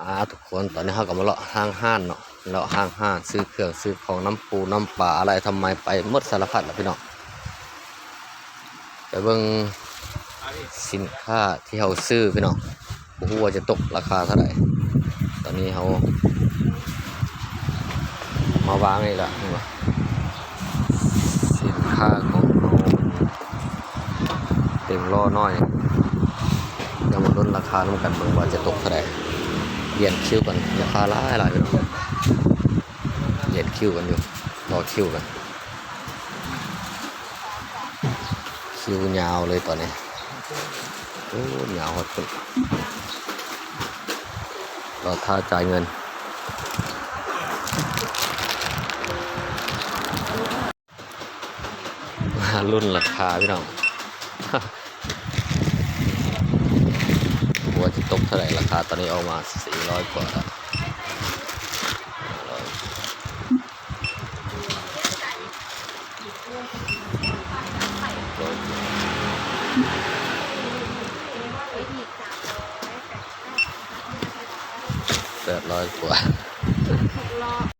ອ່າ ທຸກຄົນ ຕອນນີ້ເຮົາກໍມາເລາະທາງຮ້ານເນາະ ເລາະທາງຮ້ານ ຊື້ເຄື່ອງຊື້ຂອງນຳປູນຳປາ ອາໄຫຼ່ທຳໄມ ໄປໝົດສາລະພັດລະພີ່ນ້ອງ. ໄປເບິ່ງສິນຄ້າທີ່ເຮົາຊື້ພີ່ນ້ອງ ບໍ່ຮູ້ວ່າຈະຕົກລາຄາເທົ່າໃດ. ຕອນນີ້ເຮົາມາວາງນີ້ລະ ເຫັນບໍ່? ສິນຄ້າຂອງເຮົາເຕັມລໍ້ນ້ອຍ ດຽວມາລຸ້ນລາຄານຳກັນເບິ່ງວ່າຈະຕົກເທົ່າໃດ. ລຽນຄິວກັນ ລາຄາຫຼາຍໆ ພີ່ນ້ອງ ລຽນຄິວກັນຢູ່ ຕໍ່ຄິວກັນ. ຄິວຍາວເລີຍຕອນນີ້ ໂອ້ ຍາວຮອດພຸ້ນ ລໍຖ້າຈ່າຍເງິນ ມາລຸ້ນລາຄາພີ່ນ້ອງ ບໍ່ວ່າຈະຕົກເທົ່າໃດ ລາຄາຕອນນີ້ອອກມາສີ່ຮ້ອຍກວ່າແລ້ວ. ແປດຮ້ອຍກວ່າ